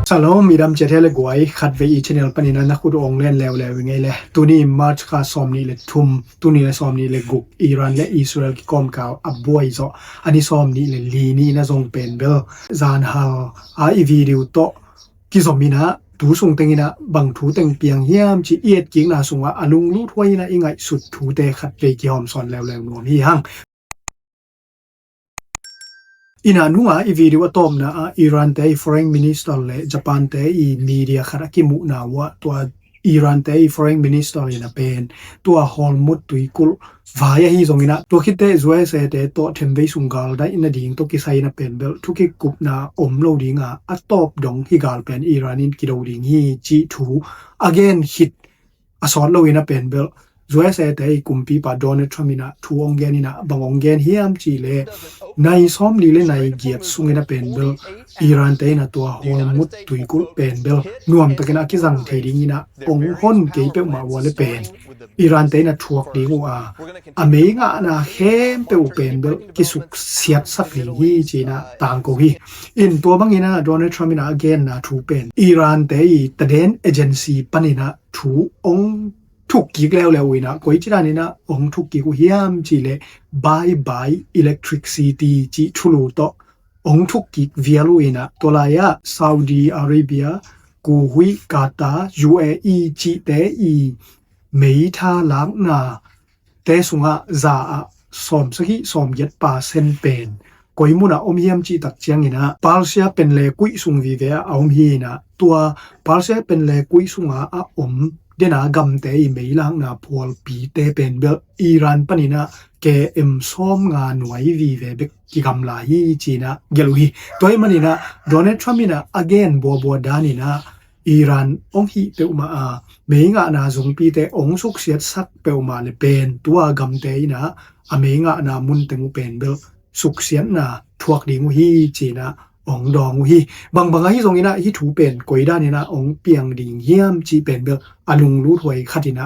Shalom, idam chet he le guai, khat ve i channel panina na khut ong len leu leu ngai le. Tuni March kha som ni le thum, tuni le som ni le guk, Iran le Israel ki kom kau a buai zo. Ani som ni le li ni na zong pen bel. Zan hal a i video to ki zom ina, tu sung teng ina, bang thu teng piang hiam chi iet kik na sunga a lung lut huai ina i ngai sut thu te khat ve ki hom son leu leu nuam hi hang. Ina nunga i video a tom na a Iran te i foreign minister le Japan te i media khat a ki mu na wa tua Iran te i foreign minister ina pen tua Hormuz tuikul vai a hi zong ina tua khit te U S A te to them vei sung gal dai na ding to ki sai na pen bel thu ki kup na om lo ding a a top dong hi gal pen Iran in ki do ding hi chi thu again hit a sawt lo ina pen bel U S A te i kumpipa Donald Trump ina thu ong gen ina bang ong gen hiam chi le nai som li le nai giat sung ina pen bel Iran te ina tua Hormuz tuikul pen bel nuam takin a ki zang thei ding ina ong hon kei pe ma wa le pen Iran te ina thuak ding u a a mei nga na hem pe u pen bel ki suk siat sak ding hi chi na tang ko hi in tua bang ina Donald Trump ina again na thu pen Iran te i taden agency pan ina thu ong thuk kik leu leu ina koi chi dan ina ong thuk kik u hiam chi le bye bye electricity chi thu lu to ong thuk kik vial u ina tua lai a Saudi Arabia, Kuwait, Qatar, U A E chi te i mei tha lak na te sunga za a som saki som yet pa sen pen koi muna om hiam chi tak chiang ina Persia pen le kui sung vive a om hi ina tua Persia pen le kui sunga a om dena gam te i mei lak na phual pi te pen bel Iran pan ina K M som nga nuai vive bek ki gam la hi chi na gel u hi tua i man ina Donald Trump ina again bua bua dan ina Iran ong hi pe ma a mei nga na zung pi te ong suk siat sak pe ma le pen tua gam te ina a mei nga na mun teng u pen bel suk siat na thuak ding u hi chi na ong dong u hi bang bang a hi zong ina hi thu pen koi dan ina ong piang ding hiam chi pen bel a lung lut huai khat ina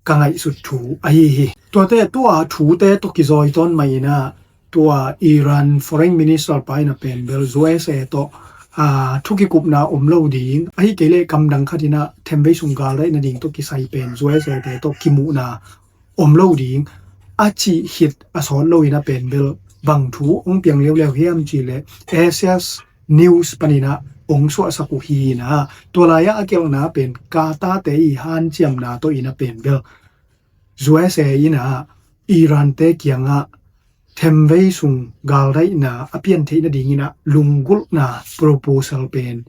ka ngai sut thu a hi hi tua te tua thu te to ki zoi ton mai ina tua Iran foreign minister pa ina pen bel U S A to a thu ki kup na om lo ding a hi kei le kam dang khat ina them vei sung gal dai na ding to ki sai pen U S A te to ki mu na om lo ding a chi hit a sawt lo ina pen bel bang thu ong piang leu leu hiam chi le Axios News pan ina ong sua sak u hi na tua lai a a kel na pen Qatar te i han chiam na to ina pen bel U S A ina Iran te kiang a them vei sung gal dai na a pian thei na ding ina lung gul na proposal pen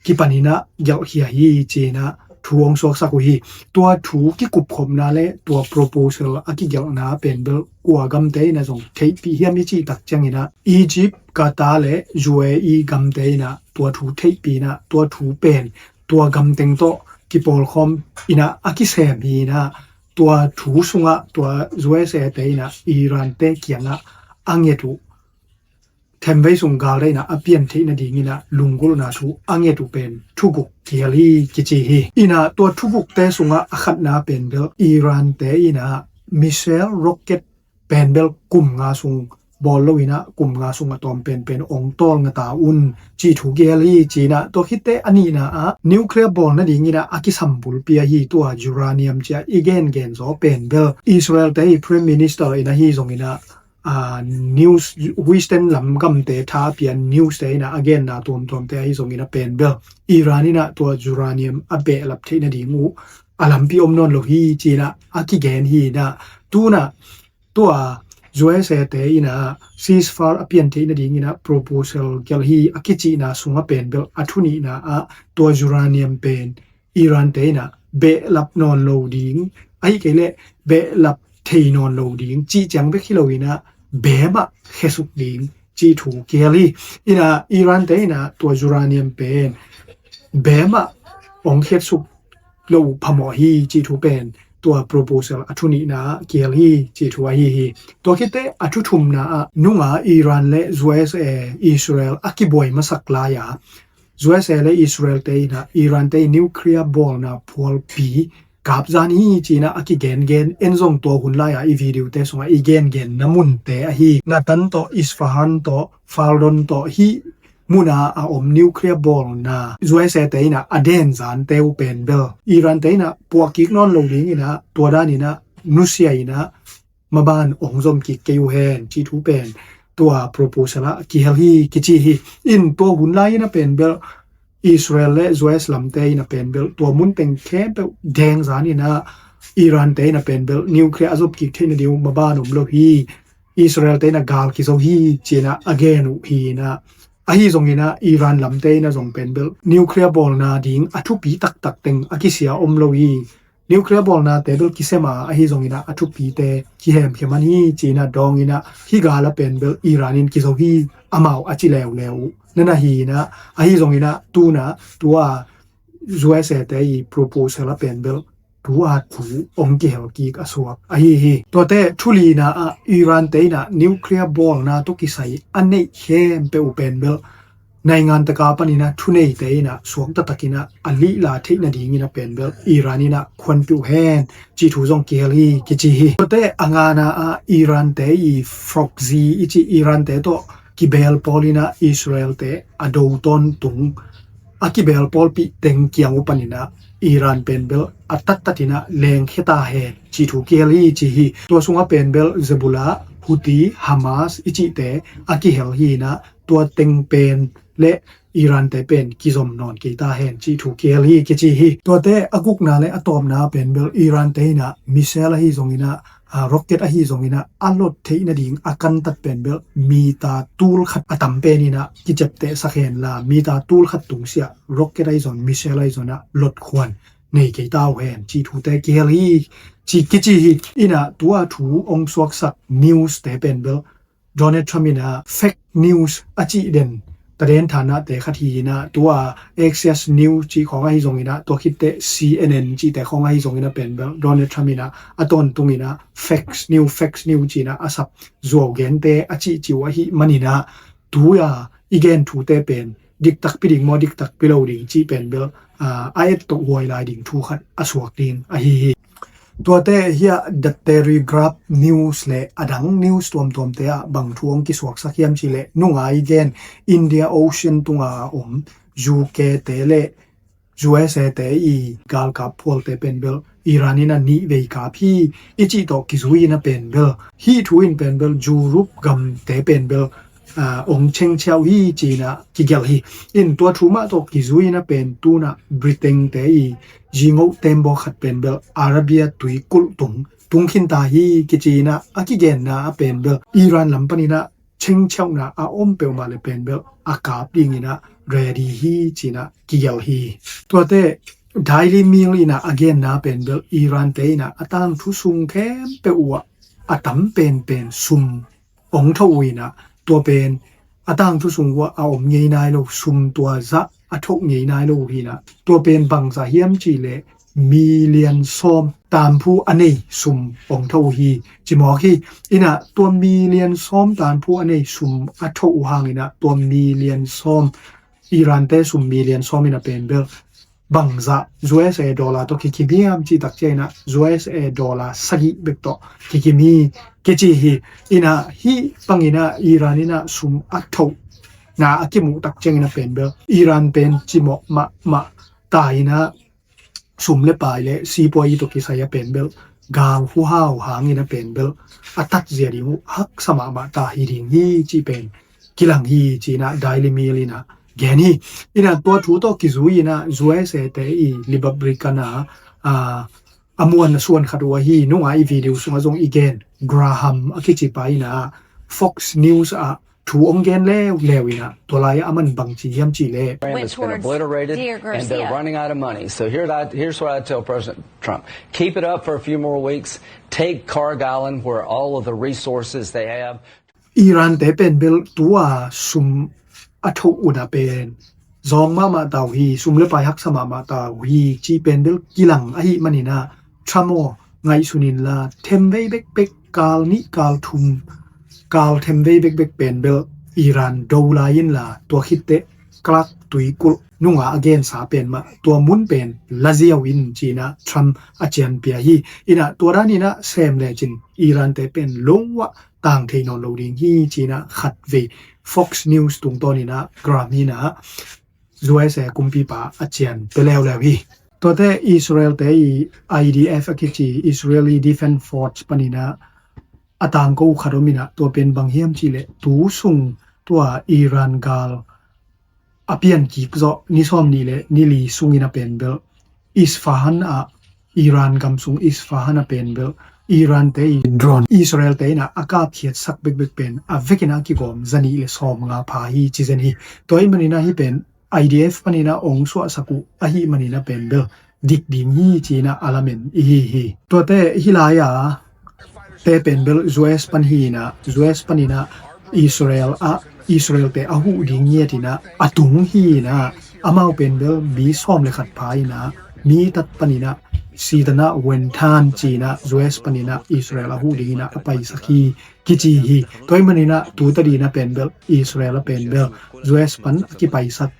ki pan ina gel hia hi chi na thu ong suak sak u hi tua thu ki kup khop na le tua proposal a ki gel na pen bel kua gam te ina zong thei pi hiam i chi tak chiang ina Egypt, Qatar le U A E gam te ina tua thu thei pi na tua thu pen tua gam teng to ki pol khom ina a ki sem hi na tua thu sunga tua U S A te ina Iran te kiang a a nget u them vei sung gal dai na a pian thei na ding ina lung gul na thu a nget u pen thu guk ki hel hi ki chi hi ina tua thu guk te sunga a khat na pen bel Iran te ina missile rocket pen bel kum nga sung bol lo ina kum nga sung a tom pen pen ong tol nga ta un chi thu ki hel hi chi na tua khit te a ni na a nuclear bol na ding ina a ki sam bul pi a hi tua uranium chi a i gen gen zo pen bel Israel te i prime minister ina hi zong ina a news Western lam gam te tha pian news te ina again na tuam tuam te a hi zong ina pen bel Iran ina tua uranium a be lap thei na ding u a lam pi om non lo hi chi na a ki gen hi na tu na tua U S A te ina ceasefire a pian thei na ding ina proposal gel hi a ki chi na sunga pen bel a thu ni na a tua uranium pen Iran te ina be lap non lo ding a hi kei le be lap thei non lo ding chi chiang bek hi lo ina be ma khe suk ding chi thu ki hel hi ina Iran te ina tua uranium pen be ma ong khet suk lo pha mo hi chi thu pen tua proposal a thu ni na ki hel hi chi thu a hi hi tua khit te a thu thum na a nunga Iran le U S A Israel a ki buai ma sak lai a U S A le Israel te ina Iran te nuclear bol na phual pi kap zan hi chi na a ki gen gen en zong tua hun lai a i video te sunga i gen gen na mun te a hi na tan to Isfahan to Faldon to hi ມຸນາອາອົມນິວເຄລຍບອລນາ ຢູເອສເອແຕ່ອີນະ ອາແດນຈານແຕ່ວແປນເບວ ອີຣານແຕ່ອີນະ ປວກກິກນອນໂລງດິງອີນະ ຕົວດ້ານອີນະ ນຸເຊຍອີນະ ມະບານອົງຈົ່ມກິກເກຢູແຮນ ຈີທູແປນ ຕົວໂປຣໂປເຊລະ ກິເຮລຮີ ກິຈີຮີ ອີນຕົວຮຸນລາຍນະແປນເບວ ອີສຣາແອລ ແລະ ຢູເອສ ລຳແຕ່ອີນະແປນເບວ ຕົວມຸນເຕັງແຄມເບວ ແດງຈານອີນະ ອີຣານແຕ່ອີນະແປນເບວ ນິວເຄລຍອາສົບກິກເທນະດິວ ມະບານອົມໂລຮີ ອີສຣາແອລແຕ່ນະ ກາລກິໂຊຮີ ຈີນະ ອາແກນູຮີນະ ອາຮີຊົງຮີນະ ອີຣານລຳແຕ່ນະ ຊົງເປັນເບວ ນິວເຄລຍບອລນາດິງ ອະທຸປີຕັກຕັກເຕັງ ອາກິເຊຍອົມໂລຮີ ນິວເຄລຍບອລນາແຕ່ເບວ ກິເຊມາ ອາຮີຊົງຮີນະ ອະທຸປີແຕ່ ກິແຮມເຄມານີ ຈີນະ ດອງຮີນະ ຮີກາລະເປັນເບວ ອີຣານນິນ ກິໂຊຮີ ອາມາວ ອາຈິແລວແລວ ນະນະຮີນະ ອາຮີຊົງຮີນະ ຕູນະ ຕົວ ຢູເອສເອແຕ່ອີ ໂປຣໂປເຊລະເປັນເບວ ຕູອາດຄູ ອົງກິເຮລກີກອະສວກ ອາຮີຮີ ຕົວແຕ່ທູລີນາອະ ອີຣານແຕ່ນະ ນິວເຄລຍບອລນາ ໂຕກິໄຊ ອາເນກແຄມເປອຸແປນເບວ ໃນງານຕະກາປະນິນະ ທຸເນຍແຕ່ນະ ສວງຕະຕະກິນະ ອາລິລາເທກນະດີງອີນະແປນເບວ ອີຣານນີ້ນະ ຄວັນປິວແຮນ ຈີທູຊົງກິເຮລຮີ ກິຈີຮີ ຕົວແຕ່ອາງານາອະ ອີຣານແຕອີ ຟຣອກຊີ ອີຈີ ອີຣານແຕໂຕ ກິເບລປອລລີນະ ອີສຣາແອລແຕ ອາໂດຕອນຕຸງ ອາກິເບລປອລປິເຕັງກຽງອຸປະນິນະ ອີຣານເປັນເບວ ອາຕັດຕະຕິນະ ແລງເຄຕາແຮນ ຈີທູກິເຮລຮີ ຈີຮີ ຕົວຊຸງອາເປັນເບວ ເຊໂບລາ ຫູຕີ ຮາມາສ ອີຈີແຕ ອາກິເຮລຮີນະ ຕົວເຕັງເປັນ ແລະ ອີຣານແຕເປັນ ກິຊອມນອນ ເກຕາແຮນ ຈີທູເກລີ ເກຈີຮີ ຕົວແຕອາກຸກນາ ແລະ ອາຕອມນາເປັນເບວ ອີຣານແຕນະ ມິເຊລອາຮີຊົງອີນະ ອາ ໂຣເກັດອາຮີຊົງອີນະ ອາລົດເທນະດິງ ອາກັນຕັດເປັນເບວ ມີຕາຕູລຂັດ ອາຕຳເປນີນະ ກິເຈັບແຕສະແຄນລາ ມີຕາຕູລຂັດຕຸງເສຍ ໂຣເກັດອາຮີຊົງ ມິເຊລອາຮີຊົງນະ ລົດຄວັນ ເນເກຕາແຮນ ຈີທູແຕເກລີ ຈີເກຈີຮີ ອີນະ ຕົວທູອົງສວກສັກ ນິວສແຕເປັນເບວ ໂດນັລ ທຣຳ ນະ ເຟກນິວສ ອາຈິເດັນ ຕະເດັນຖານະແຕຂັດຮີນະ ຕົວ ເອັກຊຽສ ນິວສ ຈີຂອງອາຮີຊົງອີນະ ຕົວຄິດເຕະ ຊີເອັນເອັນ ຈີແຕຂອງອາຮີຊົງອີນະ ເປັນເບວ ໂດນັລ ທຣຳ ນະ ອາຕອນຕຸງອີນະ ເຟກນິວສ ເຟກນິວສ ຈີນະ ອາສັບ ໂຈແກນເຕ ອາຈິ ຈິວ ອາຫິ ມະນີນະ ຕູຢາ ອີແກນທູແຕເປັນ ດິກຕັກປິດິງ ມໍ ດິກຕັກປິໂລດິງ ຈີເປັນເບວ ອາ ອາເອັດໂຕ ຫວຍລາຍດິງ ທູຂັດ ອາສວກດິງ ອາຮີຮີ ຕົວແຕເຮຍ ດັດເຕຣີກຣາບ ນິວສ ແລະ ອາດັງ ນິວສ ຕວມຕວມແຕອະ ບັງທວງກິສວກສະຄຽມ ຈີແລະ ນຸງອາອີແກນ ອິນເດຍໂອເຊນ ຕຸງອາອອມ ຢູເກເຕ ແລະ ຢູເອສເອແຕອີ ກາລກາບພວນແຕເປັນເບວ ອີຣານນີ້ນະ ນິເວຍກາພີ ອີຈິໂຕ ກິຊູຍນະ ເປັນເບວ ຮີທູອິນ ເປັນເບວ ຢູຣູບ ກຳແຕເປັນເບວ ອາ ອົງເຊັງແຊວຮີ ຈີນະ ກິແກວຮີ ອິນຕົວທູມະໂຕ ກິຊູຍນະ ເປັນຕູນະ ບຣິເຕັງແຕອີ ຈີໂງເຕັມບໍຂັດ ເປັນເບວ ອາຣາເບຍ ຕຸຍກຸລຕຸງ ຕຸງຄິນຕາຮີ ກິຈີນະ ອາກິແກນນາ ເປັນເບວ ອີຣານລຳປະນິນະ ເຊັງແຊວນາ ອາອົມເປວມາ ແລະ ເປັນເບວ ອາກາບດິງອີນະ ແຣດີຮີ ຈີນະ ກິແກວຮີ ຕົວແຕ ໄດລີ ເມວ ອີນະ ອາແກນນາ ເປັນເບວ ອີຣານແຕອີນະ ອາຕ່າງທູຊຸງແຄມເປອວ ອາຕຳເປັນເປັນຊຸມ ອົງທະອູນະ ຕົວເປັນ ອາຕ່າງທຸສຸງວະ ອາອົມເງຍນາຍໂລ ຊຸມຕົວຈະ ອາທົກເງຍນາຍໂລຮີນະ ຕົວເປັນບັງສາຮຽມຈີແລ ມີລຽນຊອມ ຕານພູອະເນຍ ຊຸມ ອົງທະອູຮີ ຈິມອກຮີ ອີນະ ຕົວມີລຽນຊອມ ຕານພູອະເນຍ ຊຸມ ອາໂທອູຮາງ ອີນະ ຕົວມີລຽນຊອມ ອີຣານແຕ ຊຸມມີລຽນຊອມ ອີນະ ເປັນເບວ ບັງຊະ ຢູເອສເອ ໂດລາໂຕ ຄິຄິມີ ອາມຈີຕັກເຈນະ ຢູເອສເອ ໂດລາ ສະກິເບັກໂຕ ຄິກິມີ ເກຈີຮີ ອີນະ ຮີປັງ ອີນະ ອີຣານ ອີນະ ຊຸມ ອາໂທ ນາ ອາກິມຸ ຕັກເຈງ ນະ ເປັນເບວ ອີຣານ ເປັນ ຈິມອກ ມະ ມະ ຕາຍ ນະ ຊຸມ ແລະ ປາຍ ແລະ ຊີປວຍ ອີໂຕ ກິໄຊຍະ ເປັນເບວ ກາງ ຫູຮາວ ຫາງ ອີນະ ເປັນເບວ ອາຕັດເຈຍ ດິງ ຮັກສະມະ ມະ ຕາ ຮີ ດິງ ຮີ ຈີ ເປັນ ກິລັງ ຮີ ຈີນະ ໄດລີ ເມວ ອີນະ ແກນຮີ ອີນະ ຕົວທູໂຕ ກິຊູຍ ນະ ຢູເອສເອ ແຕອີ ລິບັບບຣິກ ນະ ອາ ອາມວນ ນະ ຊວນ ຄາໂດ ຮີ ນຸງອາ ອີ ວີດິວ ຊຸງອາ ຊົງ ອີ ແກນ ກຣາຮາມ ອາ ຄິຈິປາຍ ນະ ຟອກ ນິວສ ອາ ທູອົງແກນແລ້ວ ແລ້ວ ອີນະ ຕົວລາຍ ອາ ມັນ ບັງຈີ ຮຽມຈີ ແລະ Brand that's been obliterated, and they're running out of money. So here that, here's what I tell President Trump. Keep it up for a few more weeks. Take Cargill Island, where all of the resources they have. ອີຣານ ແຕເປັນເບວ ຕົວ ຊຸມ ອາໂທອຸນະ ເປັນ ຈອມ ມະ ມະ ຕາວ ຮີ ຊຸມ ແລະ ປາຍ ຮັກສະມະ ມະ ຕາວ ຮີ ຈີ ເປັນເບວ ກິລັງ ອາ ຮີ ມະນີນະ ທຣາໂມ ໄງ ຊຸນິນ ລາ ເທັມ ເວຍ ເບັກ ເປັກ ກາລ ນິ ກາລ ທຸມ ກາລ ເທັມ ເວຍ ເບັກ ເປັກ ເປັນເບວ ອີຣານ ໂດລາ ເຢັນ ລາ ຕົວ ຄິດເຕະ ກລັກ ຕຸຍກຸລ ນຸງອາ ອາເກນສາເປັນມາ ຕົວມຸນເປັນ ລາຊິອາວິນ ຈີນະ ທຣຳ ອາຈຽນເປຍຮີ ອີນະ ຕົວດ້ານນີ້ນະ ແຊມແລຈິນ ອີຣານແຕ່ເປັນ ລົງວະ ຕ່າງເທນອນໂລດິງຮີ ຈີນະ ຂັດເວ Fox News ຕຸງໂຕນີ້ນະ ກຣາມນີ້ນະ ຢູເອສເອ ກຸມປີປາ ອາຈຽນໄປແລ້ວແລ້ວຮີ ຕົວແຕ່ ອິສຣາແອລແຕ່ ໄອດີເອັຟ ອາກິຈີ Israeli Defense Force ປະນີ້ນະ ອາຕາງກໍອຸຄາດົມນີ້ນະ ຕົວເປັນບັງຮຽມຈີເລ ຕູສຸງ ຕົວອີຣານກາລ ອາປຽນກີກເຈາະ ນິຊອມນີເລ ນິລີຊຸງອີນະເປັນເບລ ອິສຟາຮານອາ ອີຣານກຳຊຸງ ອິສຟາຮານອາເປັນເບລ ອີຣານເຕ ໂດຣນ ອິສຣາແອລເຕນະ ອາກາບຂຽດສັກເບັກເບັກເປັນ ອາເວກນະ ກິກອມ ຈະນີເລ ຊອມງາພາຮີ ຈີເຈນຮີ ຕົວອີມານີນະ ຮີເປັນ ໄອດີເອັຟ ມານີນະ ອົງສວະສະກຸ ອະຫິມານີນະ ເປັນເບລ ດິກດີງຮີຈີນະ ອາລາເມນ ອີຮີຮີ ຕົວແຕ່ ຮິລາຍາ ແຕ່ເປັນເບລ ຢູເອສ ປັນຮີນະ ຢູເອສ ປະນີນະ ອິສຣາແອລອະ ອິສຣາແອລແຕ່ ອະຫູດີງເຍຕິນະ ອະຕຸງຮີນະ ອະເມົາເປັນເບລ ບີຊອມເລຂັດພາຍນະ ມີຕັດປະນີນະ ຊີຕະນະ ເວັນທານ ຈີນະ ຢູເອສ ປະນີນະ ອິສຣາແອລ ອະຫູດີງນະ ອະໄປສັກຮີ ກິຈີຮີ ຕົວມານີນະ ຕູຕະດີນະ ເປັນເບລ ອິສຣາແອລ ປະເປັນເບລ ຢູເອສ ປັນ ອາກິໄປສັກ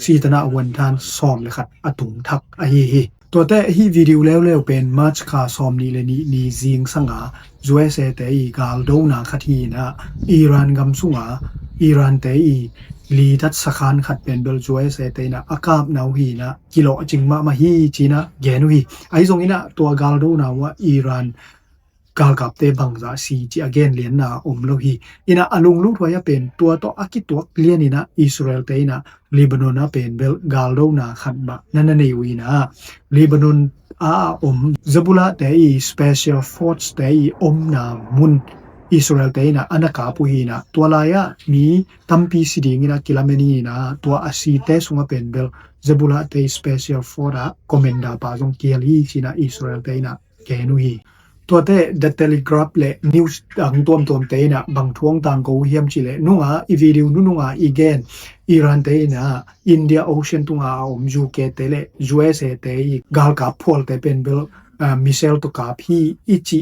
ຊີຕະນະ ເວັນທານ ຊອມເລຂັດ ອະຕຸງທັກ ອະຮີຮີ ຕົວແຕ່ຮີວີດີໂອແລ້ວແລ້ວເປັນ ມາຈຄາ ຊອມນີເລນີ ນີຊີງສັງອາ ຢູເອສເອແຕ່ອີ ກາລໂດນາ ຂັດຮີນະ ອີຣານກຳຊຸງອາ ອີຣານແຕ່ອີ ລີຕັດສະຄານ ຂັດເປັນເບລ ຢູເອສເອແຕ່ນະ ອາກາບນາວຮີນະ ກິໂລຈິງມະມະຮີ ຈີນະ ແກນູຮີ ໄອຊົງອີນະ ຕົວກາລໂດນາວະ ອີຣານ ກາລກັບເຕບັງຈາຊີຈີອາເກນລຽນນາອົມໂລຮີ ອີນະ ອາລຸງລູກທວຍອາເປັນ ຕົວໂຕອາກິຕົວກລຽນອີນະ ອິສຣາແອລເຕນະ ລີບານອນອາເປັນເບລ ກາລໂດນາ ຂັດບະ ນະນະເນວອີນະ ລີບານອນອາອົມ ເຈບຸລາແຕອີ ສະເປຊຽວຟອສແຕອີ ອົມນາມຸນ ອິສຣາແອລເຕນະ ອານາກາປຸຮີນະ ຕົວລາຍອະ ມີຕຳປີຊີດີງອີນະ ກິລາເມນີນະ ຕົວອາຊີແຕຊຸງອາເປັນເບລ ເຈບຸລາແຕອີ ສະເປຊຽວຟອສອາ ກອມເມັນດາປາຊົງ ເກລີຊີນະ ອິສຣາແອລເຕນະ ແກນູຮີ ຕົວແຕ່ ເດ ເທເລກຣາຟ ແລະ ນິວສ໌ ຕ່າງຕົວມໂຕມເຕນະ ບັງທວງຕ່າງກໍຫຽມຈີເລ ນຸງອາ ອີວີດິວ ນຸງອາ ອີແກນ ອີຣານເຕນະ ອິນເດຍ ໂອເຊນ ທຸງອາ ອາອົມ ຢູເກເຕເລ ຢູເອສເອເຕ ກາລກາບພວນເຕເປັນເບລ ອາ ມິເຊລ ໂຕກາບ ຮີ ອິຈິ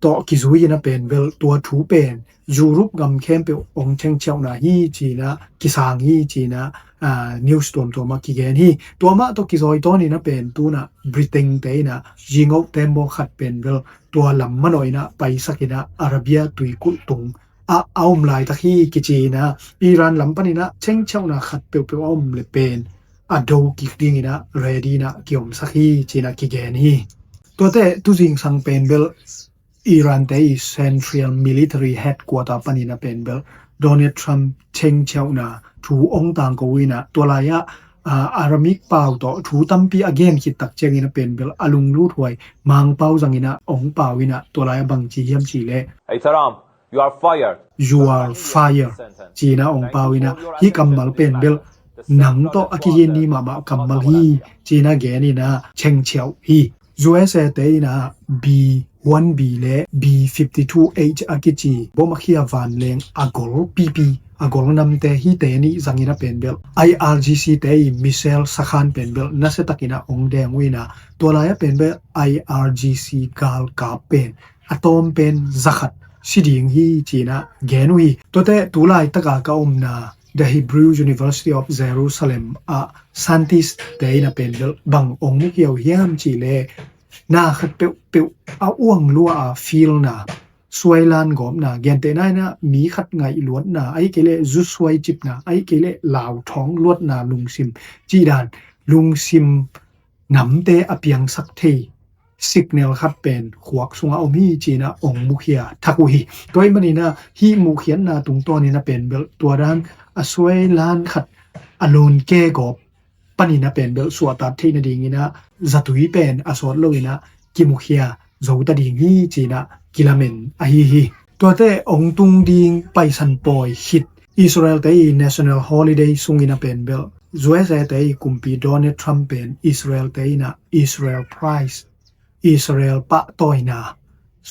ໂຕະ ກິຊູຍນະ ເປັນເບລ ຕົວທູເປັນ ຢູຣຸບ ກຳແຄມເປອອງ ແທງແຊວນາ ຮີ ຈີນະ ກິຊາງ ຮີ ຈີນະ ອາ ນິວສະຕອມ ຕົວມະກິແກນ ຮີ ຕົວມະ ໂຕະ ກິຊອຍ ໂຕນີ້ນະ ເປັນຕູນະ ບຣິເຕັນ ເຕນະ ຍິງອອກແຕ້ມບໍ່ຂັດ ເປັນເບລ ຕົວລຳມະໜອຍນະ ໄປສັກກິນະ ອາຣາເບຍ ຕຸຍກຸຕຸງ ອາ ອາອົມລາຍຕັກ ຮີ ກິຈີນະ ອີຣານລຳປະນີນະ ແທງແຊວນາ ຂັດເປວເປວ ອາອົມເລເປັນ ອາໂດກິກດິງນະ ເຣດີນະ ກິອອມສັກ ຮີ ຈີນະ ກິແກນ ຮີ ຕົວແຕ່ ຕູຈິງສັງ ເປັນເບລ ອີຣານແຕອີ ເຊັນທຣາລມິລິເຕຣີເຮັດຄວອເຕີ ປະນີນະ ເປັນເບລ ໂດນັລ ທຣຳ ເທັງເຊວນາ ທູອົງຕາງກະວີນະ ຕົວລາຍອະ ອາ ອາຣາມິກປາວໂຕ ທູຕຳປີອາເກນ ຄິດຕັກເຈງອີນະ ເປັນເບລ ອາລຸງລູທວຍ ມາງປາວຈັ່ງອີນະ ອົງປາວອີນະ ຕົວລາຍອະ ບັງຈີຮຽມຈີເລ You are fired. You are fired. ຈີນະ ອົງປາວອີນະ ຮີກຳມາລ ເປັນເບລ ໜັງໂຕອາກິເຍນນີມາມະ ກຳມາລ ຮີ ຈີນະ ແກນອີນະ ເຊັງເຊວ ຮີ ຢູເອສເອເຕອີນະ ບີ ວັນບີ ແລະ ບີ ຟິບທີທູເອັດ ອາກິຈີ ບົມອາເຄຍວານແລງ ອາກົລ ປີປີ ອາກົລ ນຳແຕ່ ຮີເຕນີ ສັງອີນະ ເປັນເບລ ໄອອາຣ໌ຈີຊີ ເຕອີ ມິເຊລ ສະຄານ ເປັນເບລ ນະເຊຕັກອີນະ ອົງແດງ ວີນະ ຕົວລາຍອະ ເປັນເບລ ໄອອາຣ໌ຈີຊີ ກາລກາບ ເປັນ ອາໂຕມ ເປັນ ຈາຄັດ ຊີດິງ ຮີ ຈີນະ ແກນູຮີ ຕົວແຕ່ ຕູລາຍຕະກາກະອົມນາ The Hebrew University of Jerusalem ອາ ຊານຕິສ ເຕອີນະ ເປັນເບລ ບັງອົງມຸກຮຽວ ຮຽມຈີເລ ນາຂັດເປວເປວ ອາອ່ວງລົວ ອາຟີລນາ ຊ່ວຍລານກອບນາ ແກນເຕນາຍນະ ມີຂັດໄງລວດນາ ໄອເກເລ ຢຸດຊ່ວຍຈິບນາ ໄອເກເລ ລາວທອງລວດນາ ລຸງຊິມ ຈີດານ ລຸງຊິມ ນຳເຕອະປຽງສັກເທ ຊິກເນລ ຂັດເປັນ ຄວາກສຸງອາອົມ ຮີ ຈີນະ ອົງມຸກຮຽວ ທາກູຮີ ຕົວມານີນະ ຮີມຸກຮຽວນາ ຕຸງໂຕນີນະ ເປັນເບລ ຕົວດານ ອາຊ່ວຍລານຂັດ ອາໂລນເກກອບ ປະນີນະ ເປັນເບລ ສວດຕັດ ເທນະດີງອີນະ ຈະຕຸຍ ເປັນ ອາຊອດໂລອີນະ ກິມຸກຮຽວ ໂຈຕະດີງ ຮີ ຈີນະ ກິລາເມັນ ອາຮີຮີ ຕົວແຕ່ ອົງຕຸງດີງ ໄປຊັນປອຍ ຄິດ ອິສຣາແອລ ເຕອີ National Holiday ຊຸງອີນະ ເປັນເບລ ຢູເອສເອ ເຕອີ ກຸມປີ ໂດນັລ ທຣຳ ເປັນ ອິສຣາແອລ ເຕອີນະ Israel Prize ອິສຣາແອລ ປະຕ່ອຍນາ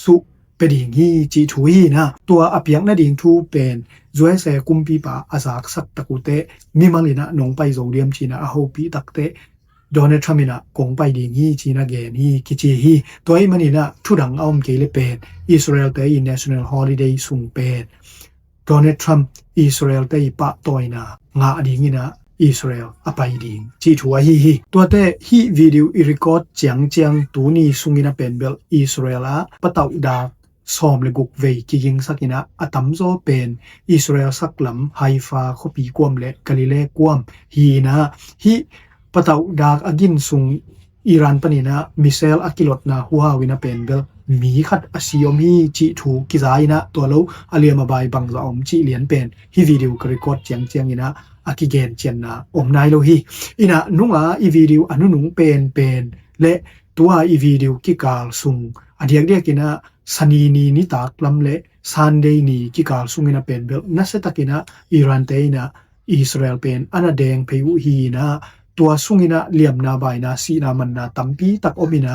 ສຸ ເປດີງ ຮີ ຈີທູ ຮີນະ ຕົວອາປຽງນະດີງທູ ເປັນ ຢູເອສເອ ກຸມປີປາ ອາສາກສັກຕະກູເຕ ມີມາລີນະ ນົງໄປໂຈດຽມ ຈີນະ ອາໂຮປີຕັກເຕ ໂດນັລ ທຣຳ ມີນະ ກົງໄປດີງ ຮີ ຈີນະ ແກນ ຮີ ກິຈີ ຮີ ຕົວມານີນະ ທູດັງອາອົມເກເລ ເປັນ ອິສຣາແອລ ເຕອີ National Holiday ຊຸງ ເປັນ ໂດນັລ ທຣຳ ອິສຣາແອລ ເຕອີ ປະຕ່ອຍນາ ງາອະດີງອີນະ ອິສຣາເອລອະໄປດິງ ຈີ່ຖູອະຮີຮີ. ຕົວະແຕ່ ຮີວິດີໂອອີຣິກອດຈຽງຈຽງ ຕູນີ້ຊຸງອິນນະເປັນເບວ ອິສຣາເອລອະ ປະເຕົາດາກ ຊອມ ແລະ ກຸກເວຍ ກິກິງສັກອິນນະ ອາຕຳໂຊເປນ ອິສຣາເອລສັກລຳ ໄຮຟາ ຄໍປີກວມ ແລະ ກາລີແລກວມ ຮີນະ ຮີປະເຕົາດາກອາກິນຊຸງ ອີຣານປະນິນະ ມິເຊລ ອາກິໂລດນາ ຫົວວິນະເປນເບລ ມີຄັດອາຊີອອມຮີ ຈິຖູ ກິຊາອິນນະ ຕົວໂລ ອາລຽມອາບາຍ ບັງສະອອມ ຈິລຽນເປນ ຮີວິດີໂອກະລິກອດຈຽງຈຽງອິນນະ ອາກິແກນຈຽນນາ ອອມນາຍໂລຮີ ອິນນະ ນຸງອາ ອີວີດີໂອ ອະນຸນຸງເປນເປນ ແລະ ຕົວອີວີດີໂອ ກິກາລຊຸງ ອາດຽກດຽກອິນນະ ຊະນີນີນິຕາກລຳ ແລະ ຊານເດຍນີ ກິກາລຊຸງອິນນະເປນເບລ ນະເຊຕັກອິນນະ ອີຣານເຕອິນນະ ອິສຣາເອລເປນ ອານາແດງ ເພອຸຮີນະ ຕົວະຊຸງອິນນະ ລຽມນາບາຍນາ ສີນາມັນນາ ຕຳປີຕັກອົມອິນນະ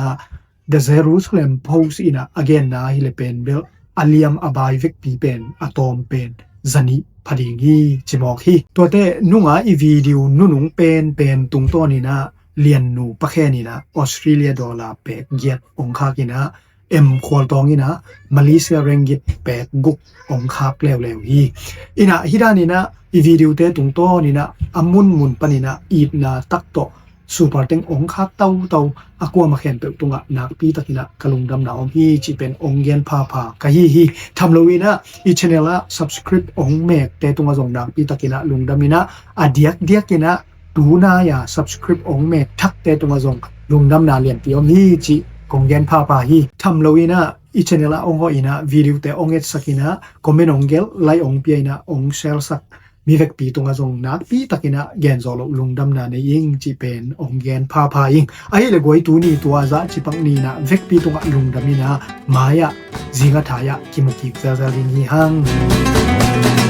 ເດເຈຣູຊາເລັມໂພສອິນນະ ອາແກນນາ ຮີເລເປນເບລ ອາລຽມອາບາຍ ເວັກປີເປນ ອາຕອມເປນ ຊະນິພະດີງຮີ ຈິມອກຮີ ຕົວະແຕ່ ນຸງອາ ອີວີດີໂອ ນຸນຸງເປນເປນ ຕຸງໂຕນີນະ ລຽນນູປະແຄນີນະ ອອສເຕຣເລຍດໍລາ ແປກຢຽດ ອົງຄາກອິນນະ ເອັມ ຄວາລຕອງອິນນະ ມາເລເຊຍແຣງກິດ ແປກກຸກ ອົງຄາກແລ້ວແລ້ວຮີ ອິນນະ ຮີດານີນະ ອີວີດີໂອເຕຕຸງໂຕນີນະ ອາມຸນມຸນປານີນະ ອີດນາຕັກໂຕ ຊູປາເຕັງ ອົງຄາກເຕົ້າເຕົ້າ ອາກົວມາແຄນເປີກຕຸງອະ ນາກປີຕັກອິນນະ ກະລຸງດຳນາອອມຮີ ຈິເປັນອົງແກນພາພາກະຮີຮີ ທຳໂລອິນນະ ອິດຊະແນລອະ ຊັບສະຄຣິບ ອົງແມກເຕຕຸງອະ ສົ່ງນາກປີຕັກອິນນະ ລຸງດຳອິນນະ ອາດຽກດຽກອິນນະ ຕູນາຍາ ຊັບສະຄຣິບ ອົງແມກທັກເຕຕຸງອະ ສົ່ງລຸງດຳນາ ລຽນຕີອອມຮີ ຈິ ກົງແກນພາພາຮີ ທຳໂລອິນນະ ອິດຊະແນລອະ ອົງຮໍອິນນະ ວິດີໂອເຕອົງເອັດສັກອິນນະ ຄອມເມັນອົງເກລ ໄລອົງເປຍນະ ອົງແຊລສັກ ມີເວັກປີຕຸງອາ ສົ່ງນາກປີຕັກອິນນະ ແກນໂຊໂລ ລຸງດຳນາ ເນອິງ ຈິເປັນອົງແກນພາພາອິງ ອາຮີ ແລະ ກວຍຕູນີ ຕົວອາຈະ ຈິປັກນີນະ ເວັກປີຕຸງອາ ລຸງດຳອິນນະ ມາຍະ ຊິງອາທາຍະ ກິມຸກິ ແຊລແຊລລິນຮີຮັງ